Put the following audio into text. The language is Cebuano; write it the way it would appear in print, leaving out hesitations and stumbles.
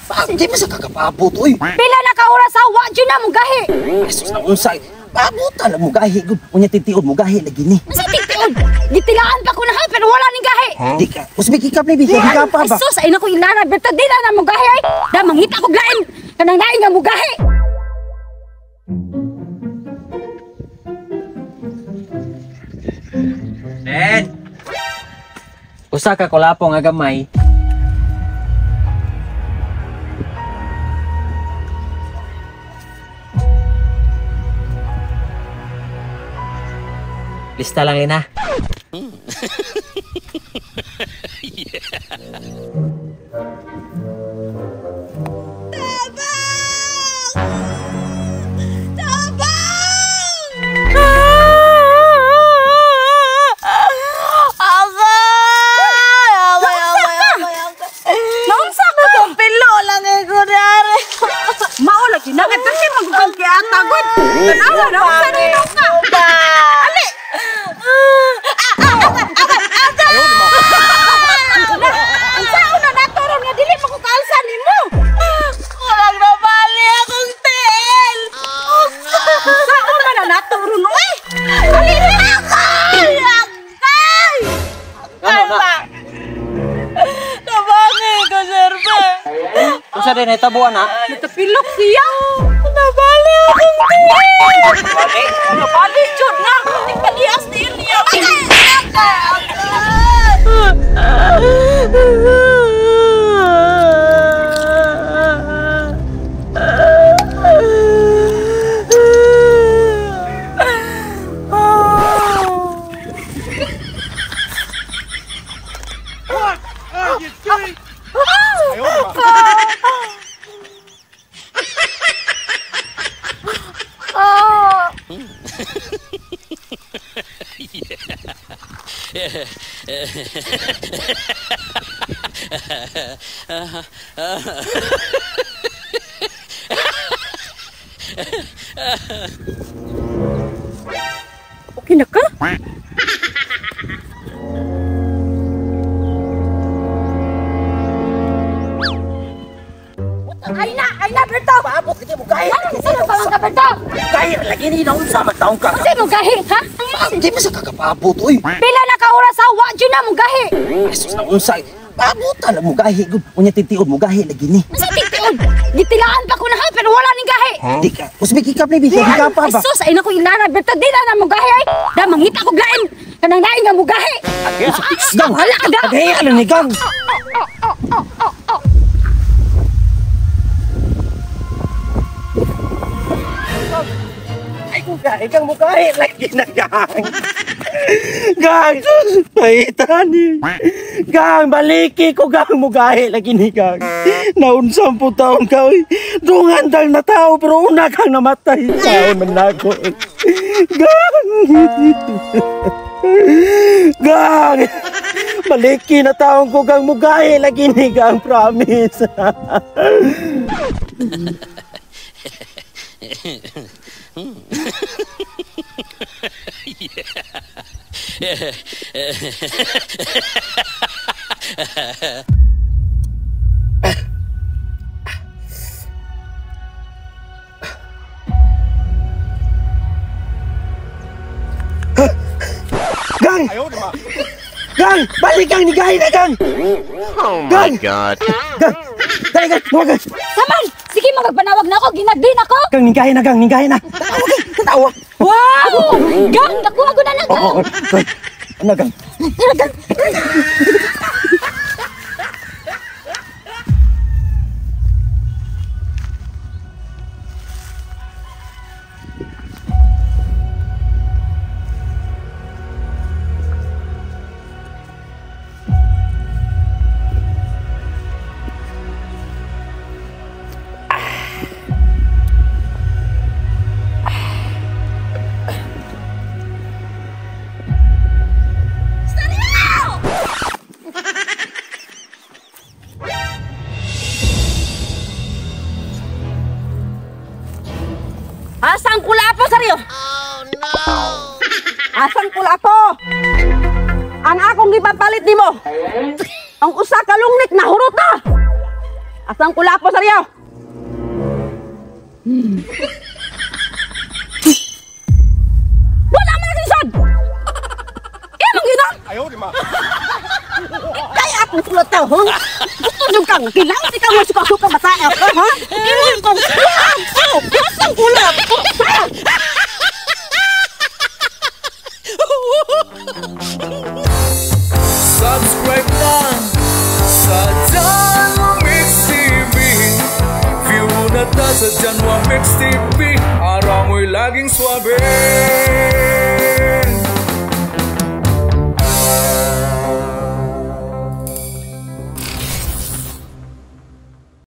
Di ba sa kakapaabot, oy? Pila na ka oras ha, wa jud na mo gahi. Asus na unsa. Paabutan na mo gahi gud. Unya titiod mo gahi lagi ni. Unsa tigtiod? Gitilaan pa ko na ha, pero wala ning gahi. Di ka. Usbi kikap ni bi, kikap pa ba? Sus, ay nako ilana Berto, di na mo gahi ay. Da mangita kog lain. Kanang lain nga mo gahi. Nen. Usa ka kulapo nga gamay. Lista lang ina. Tabang! Tabang! Agay! Agay, agay, agay, agay. Naunsa ka? Pilo lang eh ko dari. Mao lagi na kay perti magugang kay ata gud. Tanawa na unsa na inong ka? Ali. Unsa una naturon nga dili mo ko kaalsa nimo? Walang nabali akong tiil. Unsa una na naturon oy? Ali na. Agay! Agay! Ano na? Nabangi ko, sir ba? Unsa din nahitabo ana? Natapilok siya. Nabali akong tiil. Nabali jud na. Tigpalias tiil niya. Okay na ka? Ay na, Berto! Paabot lagi mo gahi. Sino pa ka, Berto? Gahi lagi ni naunsa man taong ka. Unsa mo gahi, ha? Di ba sa kakapaabot, oy? Pila na ka oras ha, wa jud na mo gahi. Asus na unsa. Paabutan na mo gahi gud. Unya titiod mo gahi lagi ni. Unsa tigtiod? Gitilaan pa ko na ha, pero wala ning gahi. Di ka. Usbi kikap ni bi, kikap pa ba? Sus, ay nako ilana Berto, di na mo gahi ay. Da mangita kog lain. Kanang lain nga mo gahi. Gang, Wala ka da. Gahi ano ni gang? Ay kung gahi kang mugahi lagi na gang. Gang, sus, paita ni. Gang, baliki ko gang mugahi lagi ni gang. Naunsang po taon ka, oy. Dungan dang na tao, pero una kang namatay. Taon man na ako, oy. Gang! Gang! Baliki na taon ko gang mugahi lagi ni gang, promise. Gang! Gang! Balik gang! Nigahin na gang! Oh my Gang! God. Gang! Dali gang! Mga gang! Saman, sige magpanawag na ako, ginagdin ako. Gang! Nigahin na gang! Nigahin na! Tatawa gang! Tatawa! Wow! Gang, nakuha ko na na gang. Oo! Gang! Ano gang? Tara, gang. Asang kulapo, Saryo? Oh, no! Asang kulapo? Ang akong gipapalit nimo. Ang usa ka lungnik nahurot na. Asang kulapo saryo? Wala man naglisod. Imong ginom. Ayaw, di ma. Kay akong sulot ha? Gusto nyo kang kailangan ikaw mo suka-suka bata ha? Imong kong kulapo. Asang kulapo? Subscribe lang sa Janwa Mix TV. View na ta sa Janwa Mix TV. Araw mo'y laging swabe.